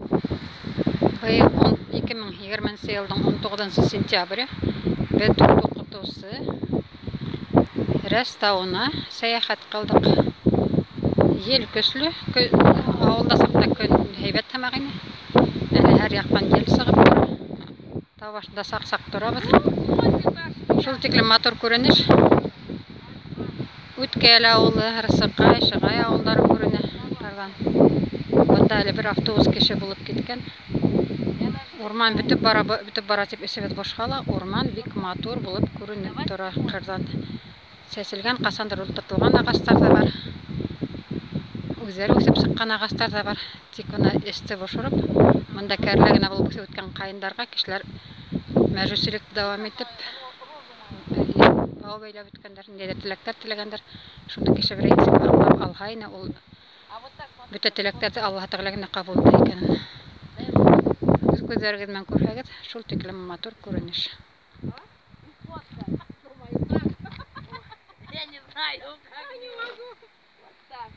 Быйыл 2020 йылдың 19 сентябре беҙ дүрт уҡытыусы Рәс тауына сәйәхәт ҡылдыҡ. Ел көслө, ауылда саҡта көн һәйбәт һымаҡ ине. Әле һәр яҡтан ел сығып тора. Тау башында саҡ-саҡ торабыҙ. Шул тиклем матур күренеш. Үткәл ауылы, Рысыҡай, Шығай ауылдары күренә ҡырҙан. Бында әле бер автобус кеше булып киткән. Урман бөтөп бара, бөтөп бара тип эсебеҙ бошһа ла, урман бик матур булып күренеп тора ҡырҙан. Сәселгән, ҡасандыр ултыртылған ағастар ҙа бар. Үҙҙәре үҫеп сыҡҡан ағастар ҙа бар. Тик бына эсте бошороп, бында кәрлә генә булып үҫеп үткән ҡайындарға кешеләр мәжүсилекте дауам итеп, бау бәйләп бөткәндәр, ниндәйҙер теләктәр теләгәндәр. Шуны кеше берәй нисек аңлап алһа ине, ул бөтә теләктәрҙе Аллаһы Тәғәлә генә ҡабул итә икәнен. Үҙ күҙҙәрегеҙ менән күрһәгеҙ, шул тиклем матур күренеш. Я не знаю, как. Не могу. Вот так.